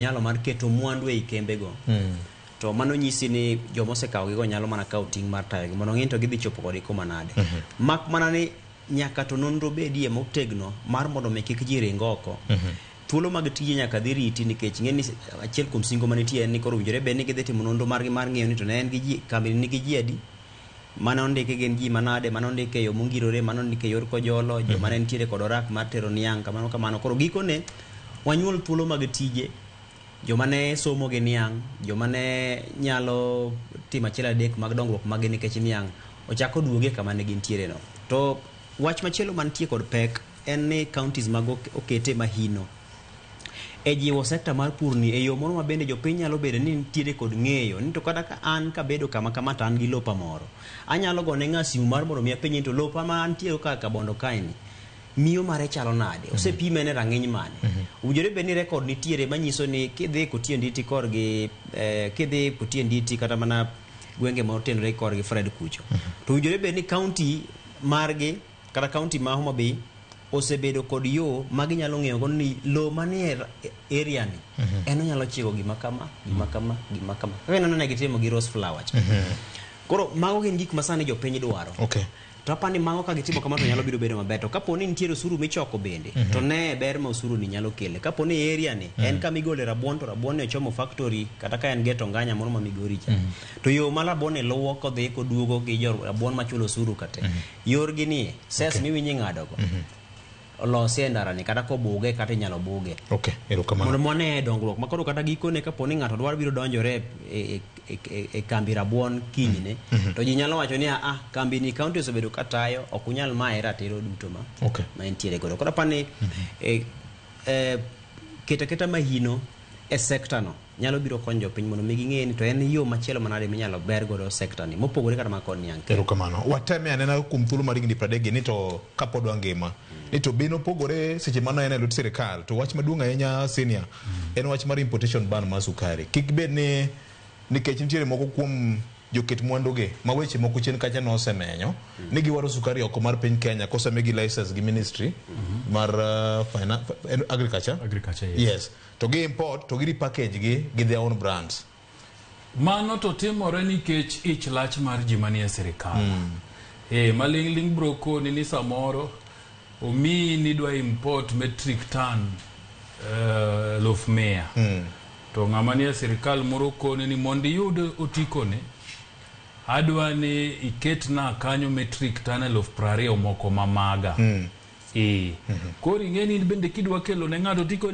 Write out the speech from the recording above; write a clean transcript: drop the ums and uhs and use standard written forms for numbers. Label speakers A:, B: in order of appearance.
A: Nyalo mar keto mwandu ei kembego. To mano nyisi ni joma osekawogigo nyalo mana kawo ting' mar tayogi mondo ong'i ni to gidhi chopo kodgi kuma nade. Mak mana ni nyaka to nonro bedie motegno mar mondo mi kik ji ring oko. Thuolo mag tije nyaka dhi riti nikech ing'e ni achiel kuom singo manitie en ni koro owinjore bed ni gidhi timo nonro margi mar ng'iyo ni to ne en gi ji kambi ni nigi ji adi, mane ondiki gin ji manade, mane ondiki e yo mongirore, mane ondiki e yor kojolo, joma ne nitiere kod orak mar tero niang' kamano kamano. Koro gikone wanyuol thuolo mag tije, joma ne somo gi niang', joma ne nyalo timo achiel adek mag dongruok maggi nikech niang' ochak oduogi e kama ne gintiere no. To wach machielo mantie kod pek en ni counties mag okete mahino e jiwo sekta mar pur ni e yo moro ma bende jopiny nyalo bedo ni nitiere kod ng'eyo ni to kata ka an kabedo kama kama to an gi lopa moro anyalo gone ng'a simu mar mondo mi apenje ni to lopa ma antiere ka Kabondo kae ni miyo mare chalo nade osepime ne rang'iny mane. Owinjore bed ni record nitiere manyiso ni kidhi Kotienditi korgi kidhi Kotienditi kata mana gwenge motenore korgi Fred kucho to owinjore bed ni county margi kata county ma Homa Bay osebedo kod yo ma ginyalo ng'eyo go ni lowo manie area ni en onyalo chiego gima kama, gima kama, gima kama, kaka ineno ne gitimo gi rose flower cha. Koro mago gin gik ma sani jopiny dwaro. To apani mago ka gitimo kamano to nyalo biro bedo maber. To kapo ni nitiere osuru michoko bende, to ne ber ma osuru ni nyalo kele. Kapo ni area ni en kama igole rabuon to rabuon ni ochomo factory kata ka en geto nganya moro ma Migori cha. To yo ma rabuon ni luwo kodhi koduogo gi jo rabuon machulo osuru kate. Yorgi ni cess miwinjo ing'ado go. Olosi e ndara ni kata kobuge kata inyalo buge.
B: Okay, erokamano.
A: Mondo mwane dongruok makoro kata gikone kapo ni ng'ato dwaro biro donjore e kambi rabuon kinyne to ji nyalo wacho ni ah, kambi ni county osebedo ka tayo ok unyal maye ratiro duto ma ma entiere godo. Koro apani keto aketa mahino e sekta no nyalo biro konyo jopiny mondo mi ging'e ni to en yo machielo manade minyalo ber godo sekta ni mopogore kata mana kod niang'.
B: Erokamano. Wateme anena kuom thuolo mar higni 30 gi ni to kapod wangima. Ni to be nopogore seche mane en e lwet sirikal to wach maduong' ahinya senior en wach mar importation ban mar sukari. Kik bed ni nikech nitiere moko kuom joket mwandu gi ma weche moko chien kacha nosemenyo ni giwaro sukari oko mar piny Kenya kosemigi license gi ministry mar agriculture.
C: Agriculture, yes.
B: Yes. To gi import to gi repackage gi gi their own brands.
C: Mano to timore nikech ich lach mar ji manie sirikal. Maling'ling bro koni ni samoro omiyi ni idwa import metric ton 1,100. To ng'ama nie sirikal moro koni ni mondo iyud otikone, adwa ni iketna kanyo metric ton 20,000 moko ma maga. Koro ing'e ni in bende kidwa kelo ne ng'ato otikone.